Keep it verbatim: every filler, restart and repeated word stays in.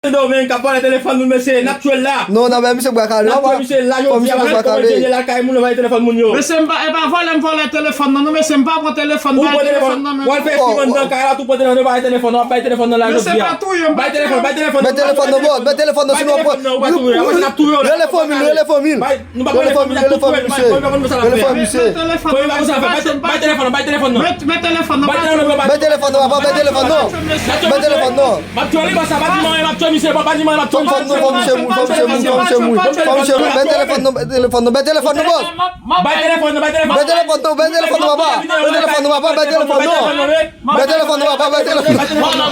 Sendomeng k ap vòlè telefòn moun, mesye, n ap touye l la. Non, n ap bay misye bwa kale. N ap touye misye la jodi a, paske kòman l genyen lakay moun, l vòlè telefòn moun yo. Mesye, m pa, e pa vòlè m vòlè telefòn nan, non, mesye, m pa pran telefòn, bay telefòn nan, men. W al fè fim anndan kay la, tou pran telefòn, bay telefòn, w ap bay telefòn nan la jodi a. Mesye, pa touye m, bay telefòn, bay telefòn. Bay telefòn nan, bòs, bay telefòn nan, sinon w ap pran. Bay telefòn nan, w ap touye, w ap rele fanmi l, rele fanmi l. Nou pa pale fanmi, rele fanmi misye. Rele fanmi misye. Bay telefòn nan, bay telefòn nan. Bay telefòn nan, papa, bay telefòn nan. Bay telefòn nan. M ap tchwe li, bòs la, pa di manyen, m ap tchwe misye, pa di manyen, m ap tchwe misye. Fò misye mouri, fò misye mouri, fò misye mouri, fò misye mouri. Bay telefòn nan, bay telefòn nan, bay telefòn nan, papa. Bay telefòn nan, bay telefòn nan, papa. Bay telefòn nan, papa, bay telefòn nan. Bay telefòn nan, papa, bay telefòn nan.